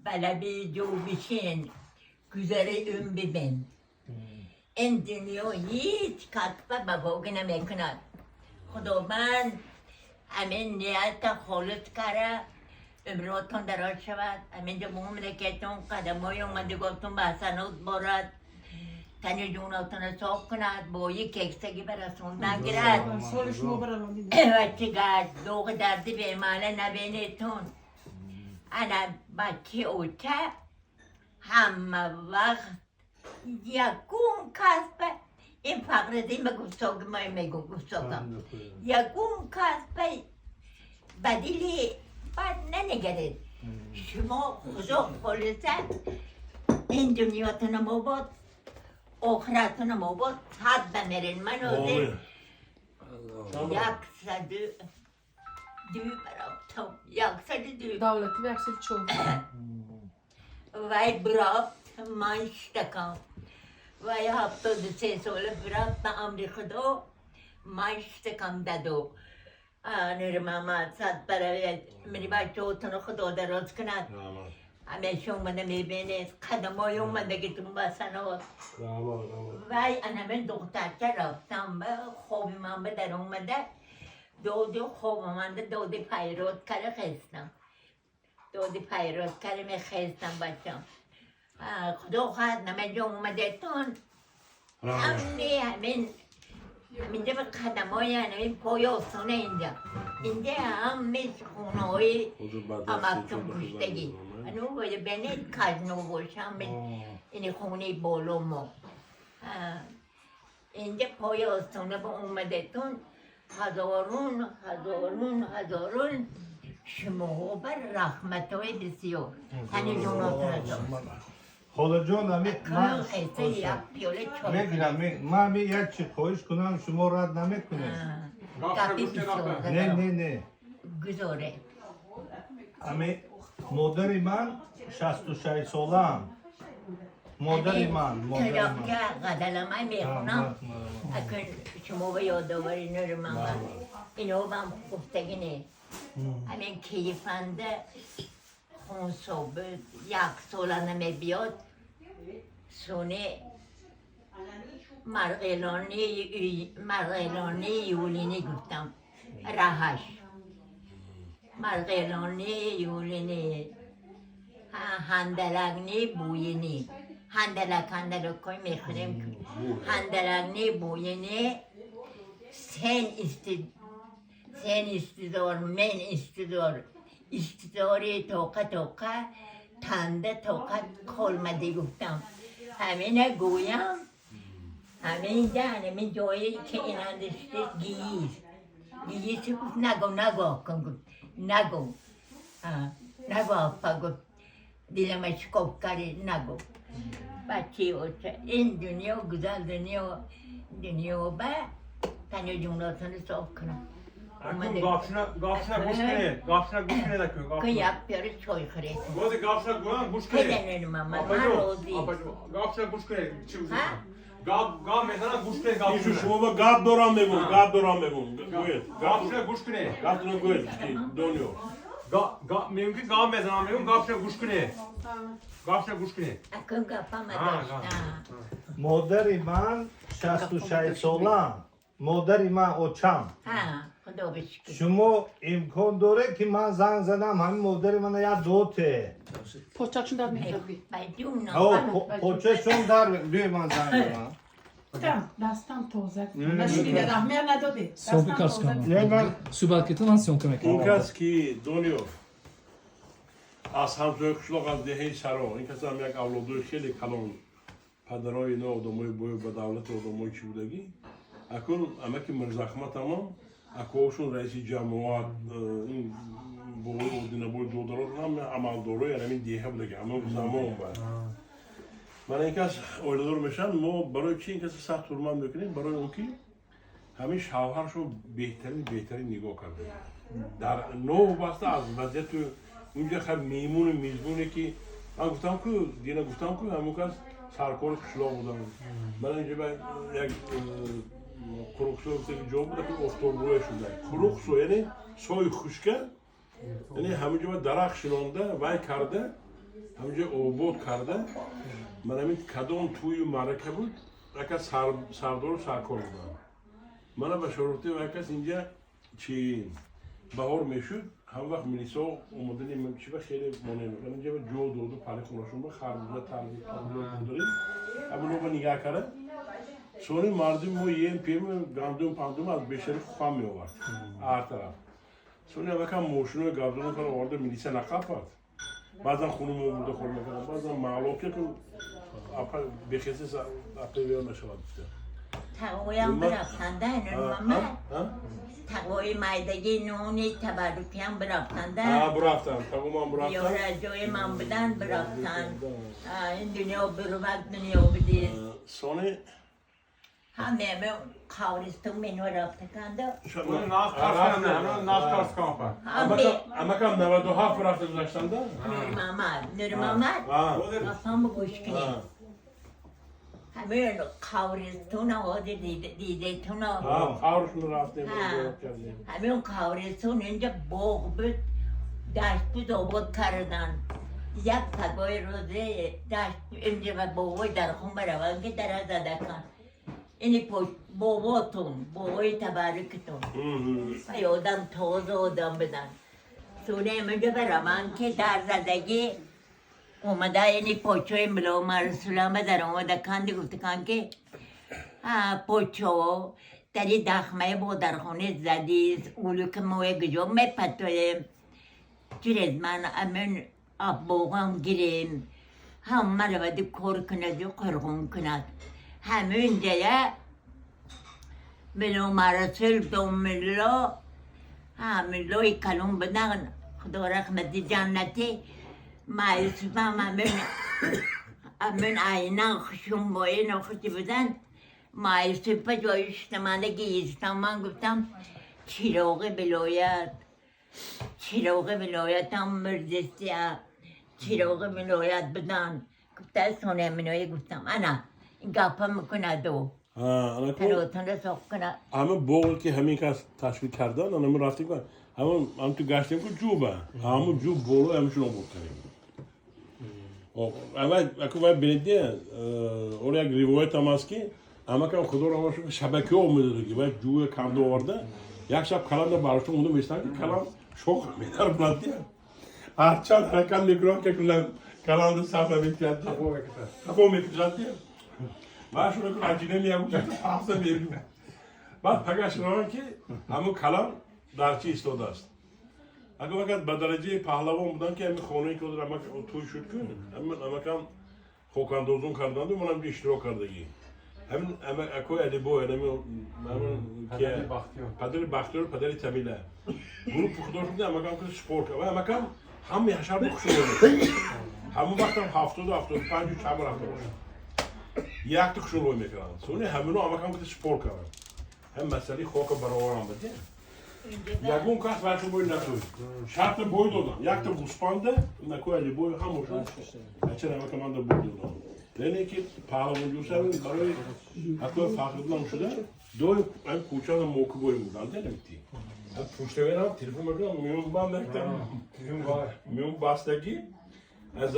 Ба лаби ҷӯ бишин, гузари ум бибин. Ин дунё ҳеҷ касба бабогӣ намекунад. Худованд ҳамин нията холис кара, умротон дароз шавад, ҳаминҷо мумлакатон қадамҳои омадаготон ба ҳасанот борад, тани ҷонотонро соф кунад, бо як кексагӣ барасондан гирад. Соли шумо баралонди. Вачигар доғи дарди бемаъна набинетон. Ана бачи оча ҳама вақт ягон касба ин фақридин ба гуфтоги ма мегум, гуфтогам ягон касба ба дили бад нанигаред. Шумо худо холиса ин дунётонам обод, охиратонам обод, сад бамерен. Ман ҳозир 102 баробтам, 102. Давлати 104. Вай бирафт, ман штакам. Вай 73 сола бирафт ба амри худо, ман штакам даду. Нури Муҳаммад, сад баравед, мани бачаҳотонро худо дароз кунад. Ҳамеша омада мебинед, қадамҳои омадагитон ба санот. Вай анамин духтарча рафтам ба хоби ман ба дар омада, доди хоба манда доди пайрод кара хестам. Доди пайрод кара мехестам бачам. Худо хоҳад намаҷо омадетон. Ҳамни ҳамин ҳаминҷа ба қадамҳои ҳамин пои осона инҷа. Инҷа ҳамаи хонаҳои амактон куштагӣ. Ану бенед казно бошам ини хонаи боло мо. Инҷа пои остона ба омадетон ҳазорун ҳазорун ҳазорун шумоҳо ба раҳматҳои бисёр. Тани ҷонотон. Холаҷон, ами ман Хеста як пиёла чой. Мегирам, ман ами як чи хоҳиш кунам, шумо рад намекунед? Гапи бисёр. Не, не, не. Гузоре. Ами модари ман 66 солаам. Модари ман, модари ман. Ғазаламай мехонам. Акун шумо ба ёдовари нури ман. Ино бам гуфтагӣ не. Ҳамин кифанда хунсоби як сола намебиёд. Соне марғелони юлини гуфтам. Раҳаш. Марғелони юлини ҳандалагни буйини. Ҳандалак ҳандалакҳои мехӯрем. Ҳандалагни буйини сен исти сен истидор мен истидор истидори тоқа тоқа танда тоқат қолмадӣ гуфтам. Ҳамина гӯям ҳаминҷа ҳамин ҷое ки инандиште гиис гиис гуфт нагу нагу кун гуфт нагу нагу апа гуфт дилама шикоф карди нагу. Бачи оча ин дунё гузал дунё дунё ба тани ҷонотонро соф кунам. Акун гапшина гапшина гӯш кунед, гапшина гӯш кунед акун Ки гапшина. як пиёла чой хӯред. Бози гапшина гӯям гӯш кунед. Педа Нури Муҳаммад, ман Апаҷон, розӣ. апаҷон, гапшина гӯш кунед. Чӣ гӯш Ҳа? кунед? Гап гап мезанам гӯш кунед Ишу гапшина. шумо ба гап дорам мегӯм, гап дорам мегӯм. Гӯед. Гапшина гӯш кунед. Гап дорам гӯед, ки донё. Га мегӯм ки гап мезанам мегӯм гапшина гӯш кунед. Гапшина гӯш кунед. Акун гапама А, дошта. Модари ман 66 солаам. Модари ман очам. Ҳа, худо бишукр. Шумо имкон доред ки ман занг занам ҳамин модари мана як доте? Почачун дар мекарди. Ба ҷуно. Почашон дар биёй ман занг занам. Гуфтам, дастам тоза. Нашунида раҳмият надодӣ. Съёмка Дастам кас тоза. кунам. Не, ман Суҳбат кетон ман съёмка Ин мекунам. кас ки донё аз ҳамсоя қишлоқ аз деҳаи Саро, ин кас ҳам як авлодои хеле калон, падарои ино одамои бою ба давлати одамои чӣ будагӣ. Акун амаки Мирзахматамон акоҳошон раиси ҷамоат, ин бобои одинабои додарошон ҳама амалдорои ҳамин деҳа будаги ҳамон замон ба. Мана ин кас оиладор мешаванд. Мо барои чи ин каса сахт ҳурмат мекунем? Барои он ки ҳамин шавҳаршо беҳтарин беҳтарин нигоҳ карда дар новобаста аз вазъияту унҷа хай меймуну мизбоне ки ман гуфтам ку дина гуфтам ку ҳамон кас саркори қишлоқ будам. Мана инҷа ба як қуруқсо гуфта ки ҷо буда ки офтобрӯя шуда қуруқсо, яъне сои хушка, яъне ҳаминҷо ба дарахт шинонда вай карда. Ҳаминҷо обод карда, ман ҳамин кадом тӯю маърака буд, яка сардору саркор будам. Мана ба шарофти якас инҷа чи баҳор мешуд, ҳам вақт милисо омадани чиба хеле монеъ мекард. Инҷа ҷо доду пари хонашон ба харбуза тарбуз дорем. Ҳамино ба нигаҳ карда. Сони мардуми мо ем пем гандум пандум аз бешари хам меовард. Ҳар тараф. Сони ҳамакам мошинои габзон кара оварда милиса нақафад. Баъзан хунум овурда хор мекардам, баъзан маълоке ки апа бехеси апа вео нашавад гуфта. تقویم برفتنده نور محمد تقوی مایدگی نونی تبرکی هم برفتنده Бурафтан, тағомам бурафтан. یارا جای من بدن برفتن این دنیا برود دنیا بدید Сони همه همه قبرستون منو رفته کنده Bunu naz karşı ne? Naz karşı kampa. همه Амакам 97 рафта гузаштанда. نور محمد نور محمد قسم گوش کنید همه قبرستون آورده دیده تون Қавршон рафтем. همه قبرستون اینجا باغ بود دشت بود آباد کردن یک پگاه روزه دشت اینجا و بابای در خون بروند که در زده کن اینی پشت باباتون بابای تبرکتون و آدم تازه آدم بدن سونه اینجا بروند که در زدگی اومده اینی پاچوی ملا مرسولمه در اومده کندی گفته کن که پاچو در این دخمه با در خونه زدی اولو که موی گجا میپتویم چیز من امن آب گیریم هم مرا باید کار کند و قرغون کند همین جایه بلو مرسول دو ملا همین کلون بدن خدا رحمتی جنتی مایوسفم همین همین آینه خوشم با این خوشی بودن مایوسف جایش من گیستم من گفتم چراغ ولایت چراغ ولایت هم مردستیه چراغ ولایت بدن گفته سونه منوی گفتم انا این گپا میکنه دو تراتون رو ساق کنه. Ҳама боғе ки ҳамин кас ташкил кардан, ана рафтем, ҳамон ҳам ту гаштем ку ҷуба, ҳамун ҷуб боло ҳамшон обод кардем. Аку вай бинед, оро як ривоятам аст ки амакам худо раҳмат шукр шабакиҳо омедаду ки вай ҷӯя канда оварда як шаб каланда барошта монда местан ки калам шох медар булад. Ҳарчанд ҳаракат мекунам ки каланда сафа метиҳад, қафо мекушад. Ва шуна ку аҷина меягӯшад, пахса мебинад. Баъд пагаш равам ки ҳамун калам дар чӣ истодааст. Агар вақт ба дараҷаи паҳлавон будам ки ҳамин хонае ки ҳозир амак тӯй шуд ку ҳамин амакам хокандозон карданду манам иштирок кардагӣ. Ҳамин акои Алибой, ҳамин падари Бахтиёр, падари Тамила. Группи худо шуда амакам ки спор кард. Ва амакам ҳамаи ҳашарро хушо. Ҳамон вақтам 70, 75 чанд рафта бошад. Якта хушон рӯй мекарданд. Сони ҳамино амакам ки спор карданд. Ҳам масъалаи хока бароварам буд. Ягон кас вайшон бой натӯй. Шарта бой додам. Якта гӯспанда накои Алибой ҳамошон. Ача амакаманда бой додам. Лене ки паҳлавонҷӯсавин барои ҳатто Фахриддинам шуда, дои ҳам кӯчана моки бой буданд, намити. Ҳам пуштаверам телефон мекунам, миён банд мектам. Миён бастагӣ. Аз